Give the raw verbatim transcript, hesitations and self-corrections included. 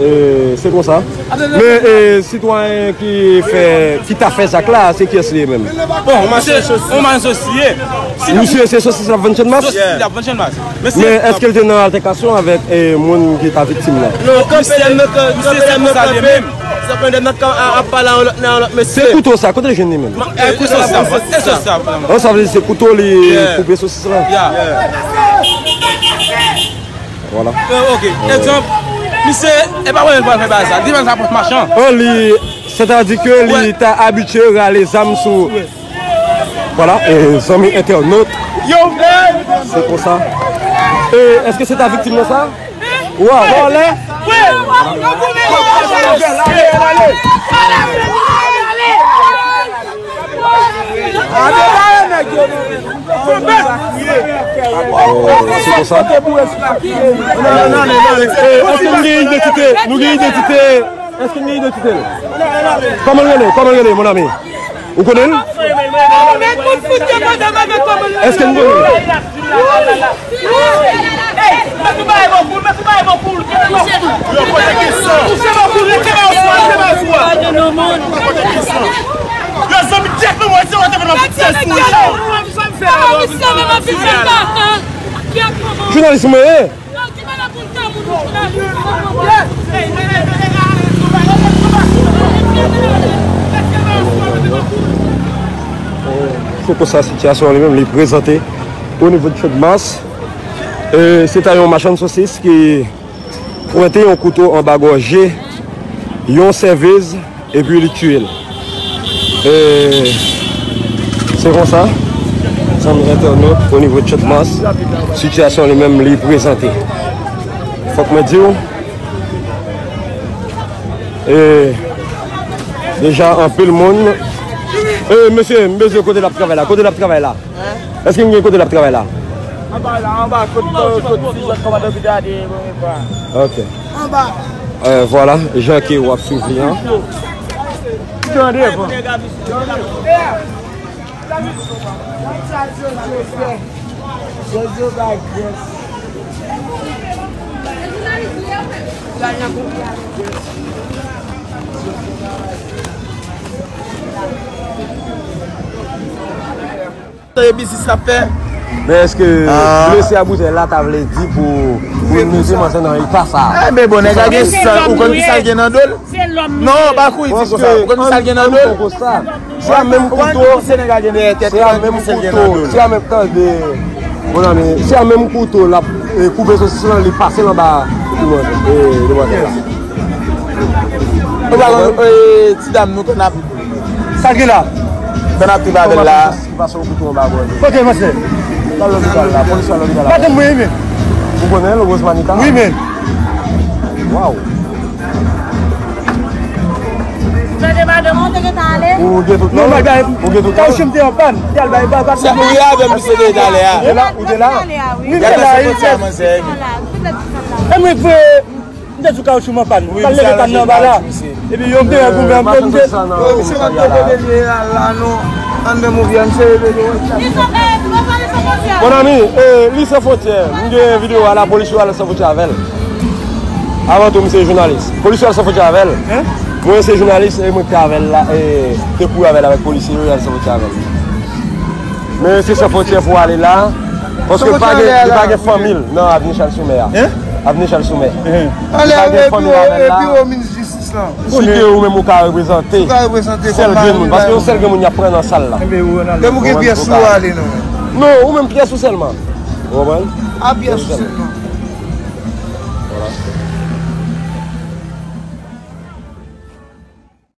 E, se konsa. Men, e, sitwayen ki fè, ki ta fè zak la, se kiyès li ye menm? Bon, misye, yon mann sosis li ye. Misye se sosis l ap vann Channmas? Sosis li ap vann Channmas. Men èske l te nan altèkasyon avèk, e, moun ki ta viktim nan? Non, kanpe dèyè nan kanpe. Misye se konsa li ye menm. Sa pran de nòt ap pale a yon lòt, nan yon lòt mesye. Se kouto sa, kote l jwenn li menm? E, e sosis sa, e sosis sa. Oh, sa vle di se kouto li koupe sosis la. Vwala. Ok, egzanp, misye, e pa wè l pral fè bagay sa. Li di sa pòs machan. Oh, li, sètadi ke li ta abitye rale zam sou. Vwala, e zanmi entènot. Yo, se konsa. E, èske se ta viktim nan sa? Wa, vòlè. Se konsa. Èske n gen idantite? Nou gen idantite. Èske n gen idantite l? Kòman l rele? Kòman l rele, mon ami? Ou konnen l? Èske n konnen l? Yo, zanmi, tèt mwen, mwen, se yon tèt mwen, mwen, se yon tèt mwen. Jounalis mwen ye. Se konsa sitiyasyon an li menm li prezante o nivo de Channmas. E, se ta yon machann sosis ki pwente yon kouto anba gòje yon sèvez epi li tiye l. E, se konsa, zanmi entènot, o nivo de Channmas, sitiyasyon li menm li prezante. Fòk mwen di w, e, deja anpil moun. E, mesye, m bezwen kote l ap travay la, kote l ap travay la. Èske m gen kote l ap travay la? Anba la, anba, kot, kot, kot, si jòt kòmandan Pita te, bon, e pa. Ok. Anba. Euh, vwala, jan ke w ap swiv li an. Tande, bon. Jojo bay grès. Tande biznis l ap fè. Men èske blese a boutèy la ta vle di pou, pou n mete manzè nan eta sa a? Enben bon, nèg la gen san, ou konn ki sa l gen nan do l? Non, pa kouri di sa, ou konn ki sa l gen nan do l? Se a menm kouto, se a menm kouto, se a menm, tande, mon ami, se a menm kouto l ap, eh, koupe sosis lan, li pase l anba demwazèl, eh, demwazèl la. Ou pa konn, eh, ti dam nou konn ap Sa gen la? Konn ap viv avè l la. Ki pase yon kouto anba bò li. Kote, mesye? L al lopital la, polis al lopital la. Madanm mwen, wi, men. Ou konnen l, Rosemanita? Wi, men. Waw. Tande madanm ou te gentan ale? Ou gen tout non? Ou gen tout non? Kawchou m te an pàn. Te al bay, bay, bay. Se kouri avè m misye te gentan ale a. Ou te la? Ou te la? Wi, m te la, wi. E mwen vre. M te sou kawchou m an pàn. Wi, m te al leve pàn nan anba la. Epi yo m te wè gouvènman m te. Mon ami, eh, Li San Fwontyè, m gen videyo a, lapolis yo al San Fwontyè avè l. Avan tou, m se jounalis. Polis yo al San Fwontyè avè l. Mwen se jounalis e mwen te avè l la, e te kouri avè l avèk polisye yo, y al San Fwontyè avè l. Men se San Fwontyè pou ale la. Paske pa gen, li pa gen fanmi l nan Avni Chal Soumè a. Avni Chal Soumè. Li pa gen fanmi l avè l la. Site ou menm ou ka reprezante sèl grenn moun. Paske yon sèl grenn moun y ap pran nan sal la. Depi ou gen pyès ou ale non. Non, ou menm pyès ou sèlman. Ou konprann? A pyès ou sèlman.